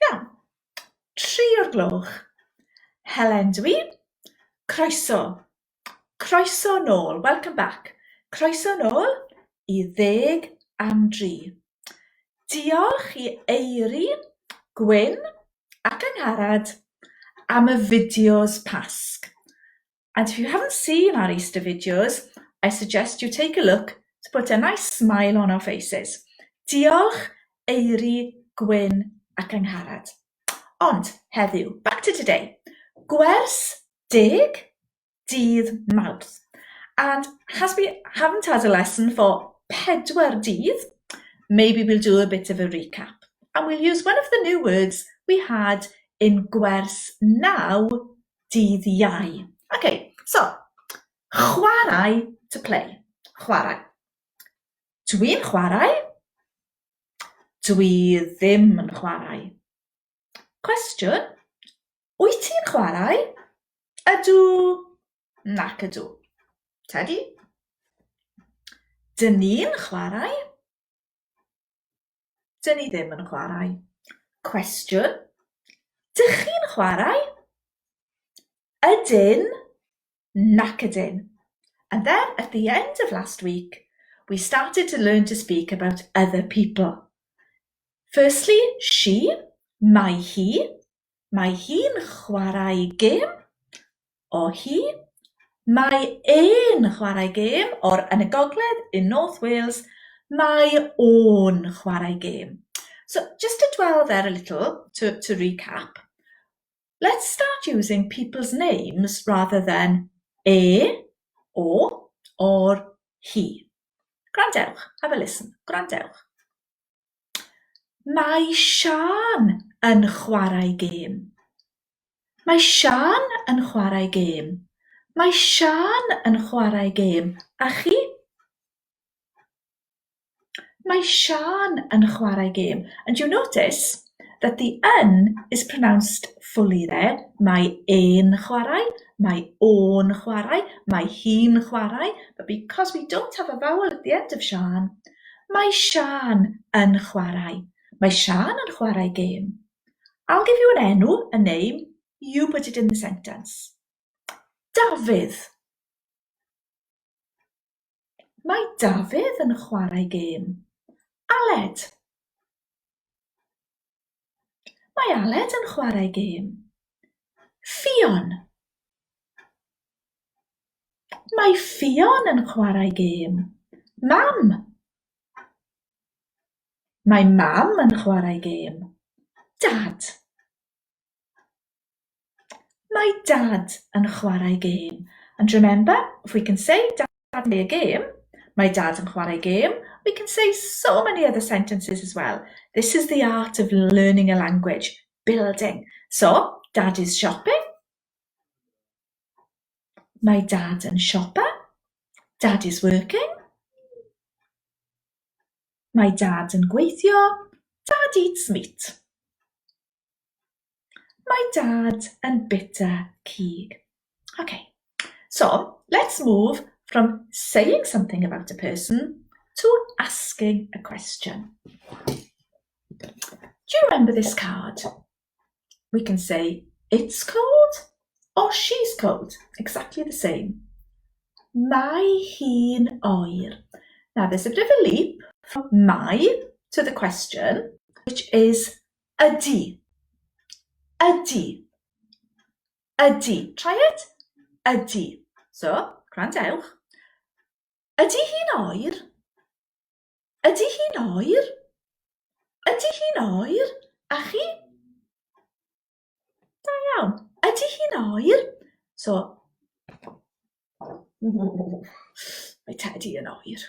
Iawn. 3 o'r gloch. Helen dwi. Croeso. Croeso nôl. Welcome back. Croeso nôl i 10 am 3. Diolch i Eiri, Gwyn ac Angharad am y fideos Pasg. And if you haven't seen our Easter videos, I suggest you take a look to put a nice smile on our faces. Diolch, Eiri, Gwyn ac Angharad. Ond heddiw, back to today. Gwers 10, dydd Mawrth. And as we haven't had a lesson for 4 dydd, maybe we'll do a bit of a recap. And we'll use one of the new words we had in gwers 9 dydd Iau. Okay, so, chwarae, to play. Chwarae. Dwi'n chwarae. Dwi ddim yn chwarae. Cwestiwn. Wyt ti'n chwarae? Ydw. Nac ydw. Teddy? Dyn ni'n chwarae? Dyn ni ddim yn chwarae. Cwestiwn. Dych chi'n chwarae? Ydyn. Nac ydyn. And then at the end of last week, we started to learn to speak about other people. Firstly, she, mae hi, mae hi'n chwarae gêm, or he, mae e'n chwarae gêm, or yn y gogledd, in North Wales, mae o'n chwarae gêm. So just to dwell there a little, to recap, let's start using people's names rather than e, o, or he. Gwrandewch, have a listen, gwrandewch. Mae Siân yn chwarae gêm. Mae Siân yn chwarae gêm. Mae Siân yn chwarae gêm. A chi? Mae Siân yn chwarae gêm. And you notice that the yn is pronounced fully there. Mae e'n chwarae, mae o'n chwarae, mae hi'n chwarae. But because we don't have a vowel at the end of Siân, mae Siân yn chwarae. Mae Siân yn chwarae gêm. I'll give you an enw, a name, you put it in the sentence. Dafydd. Mae Dafydd yn chwarae gêm. Aled. Mae Aled yn chwarae gêm. Ffion. Mae Ffion yn chwarae gêm. Mam. Mae mam yn chwarae gêm. Dad. Mae dad yn chwarae gêm. And remember, if we can say dad play a game, mae dad yn chwarae gêm, we can say so many other sentences as well. This is the art of learning a language, building. So, dad is shopping. Mae dad yn siopa. Dad is working. Mae dad yn gweithio. Dad eats meat. Mae dad yn bwyta cig. Okay, so let's move from saying something about a person to asking a question. Do you remember this card? We can say it's cold or she's cold, exactly the same. Mae hi'n oer. Now there's a bit of a leap from mae to the question, which is ydy. Ydy. Ydy. Try it. Ydy. So, gwrandewch. Ydy hi'n oer? Ydy hi'n oer? Ydy hi'n oer? A chi? Da iawn. Ydy hi'n oer? So, mae Teddy yn oer.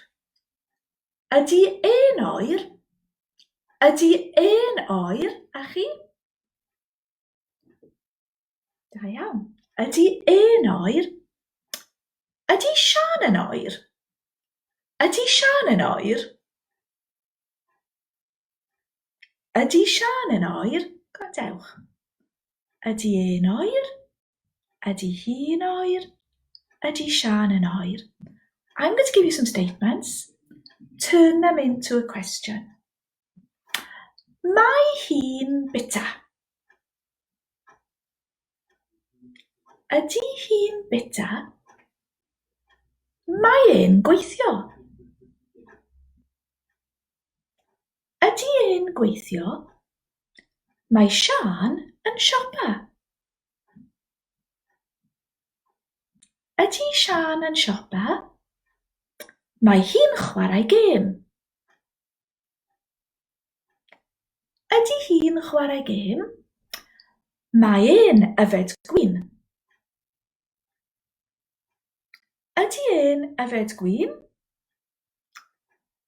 Ydy e'n oer? Ydy e'n oer? A chi? Da iawn. Ydy e'n oer? Ydy Siân yn oer? Ydy Siân yn oer? Ydy Siân yn oer? Gwrandewch. Ydy e'n oer? Ydy hi'n oer? Ydy Siân yn oer? I'm going to give you some statements. Turn them into a question. Mae hi'n bita. Ydy hi'n bita? Mae e'n gweithio. Ydy e'n gweithio? Mae Siân yn siopa. Ydy Siân yn siopa? Mae hi'n chwarae gêm. Ydy hi'n chwarae gêm? Mae e'n yfed gwin. Ydy e'n yfed gwin?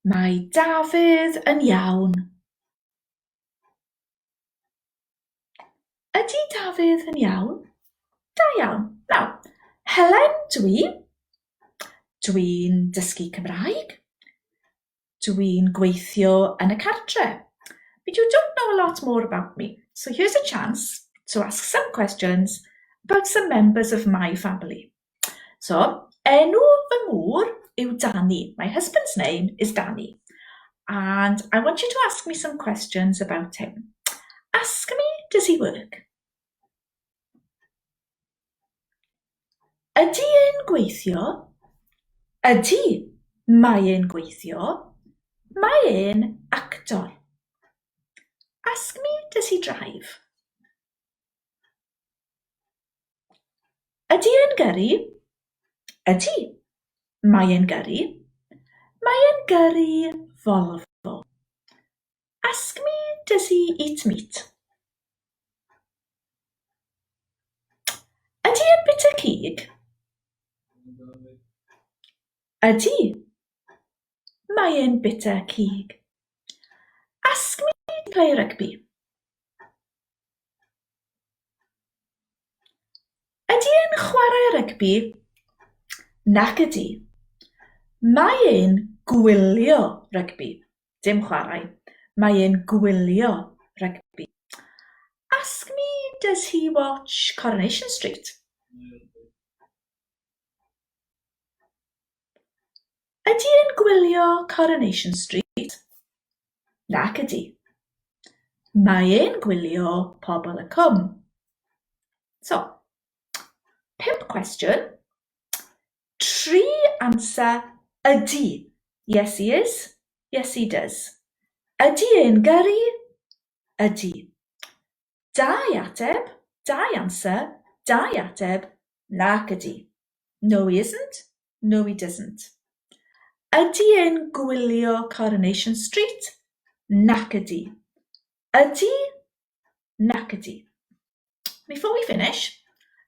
Mae Dafydd yn iawn. Ydy Dafydd yn iawn? Da iawn. Nawr, Helen dwi. Dwi'n dysgu Cymraeg. Dwi'n gweithio yn y cartre. But you don't know a lot more about me, so here's a chance to ask some questions about some members of my family. So, enw fy ngŵr yw Danny. My husband's name is Danny. And I want you to ask me some questions about him. Ask me, does he work? Ydy e'n gweithio? Ydy, mae e'n gweithio. Mae e'n actor. Ask me, does he drive? Ydy e'n gyrru? Ydy, mae e'n gyrru. Mae e'n gyrru Volvo. Ask me, does he eat meat? Ydy e'n bwyta cig? Ydy, mae e'n bwyta cig. Ask me to play rugby. Ydy e'n chwarae rygbi? Nac ydy. Mae e'n gwylio rygbi, dim chwarae. Mae e'n gwylio rygbi. Ask me, does he watch Coronation Street? Ydy e'n gwylio Coronation Street? Nac ydy. Mae e'n gwylio Pobol y Cwm. So, pump cwestiwn, tri answer ydy. Yes he is, yes he does. Ydy e'n gyrru? Ydy. Dau ateb, dau answer, dau ateb, nac ydy. No he isn't, no he doesn't. Ydy e'n gwylio Coronation Street? Nac ydy. Ydy? Nac ydy. Before we finish,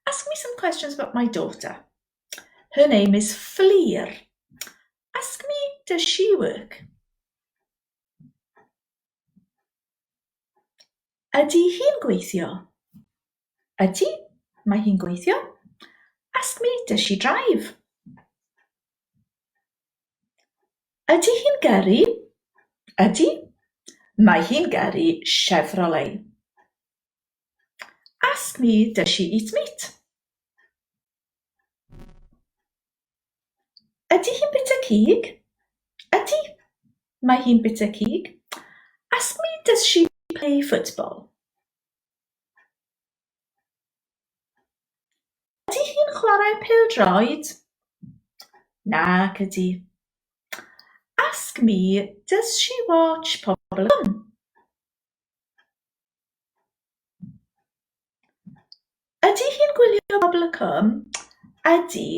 ask me some questions about my daughter. Her name is Fflur. Ask me, does she work? Ydy hi'n gweithio? Ydy, mae hi'n gweithio. Ask me, does she drive? Ydy hi'n gyrru? Ydy, mae hi'n gyrru Chevrolet. Ask me, does she eat meat? Ydy hi'n bwyta cig? Ydy, mae hi'n bwyta cig. Ask me, does she play football? Ydy hi'n chwarae pêl-droed? Nac ydy. Ask me, does she watch Pobol y Cwm? Ydy hi'n gwylio Pobol y Cwm? Ydy,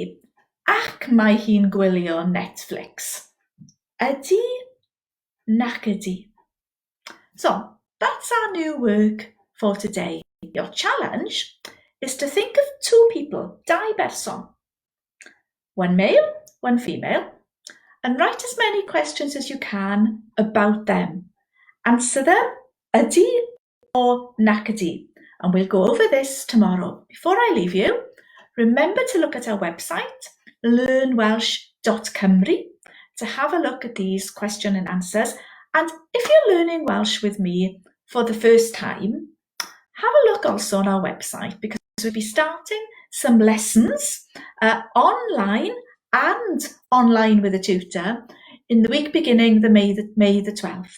ac mae hi'n gwylio Netflix. Ydy, nac ydy. So, that's our new work for today. Your challenge is to think of two people, dau berson. One male, one female, and write as many questions as you can about them. Answer them, ydy or nac ydy. And we'll go over this tomorrow. Before I leave you, remember to look at our website, learnwelsh.cymru, to have a look at these question and answers. And if you're learning Welsh with me for the first time, have a look also on our website because we'll be starting some lessons online and online with a tutor in the week beginning the May the, May the 12th.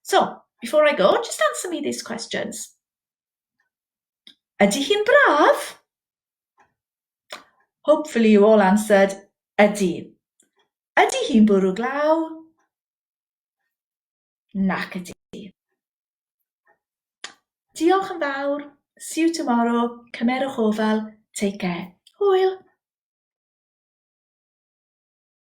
So, Before I go, just answer me these questions. Ydy hi'n braf? Hopefully you all answered ydy. Ydy hi'n bwrw glaw? Nac ydy. Diolch yn fawr. See you tomorrow. Cymerwch ofal. Take care. Hwyl.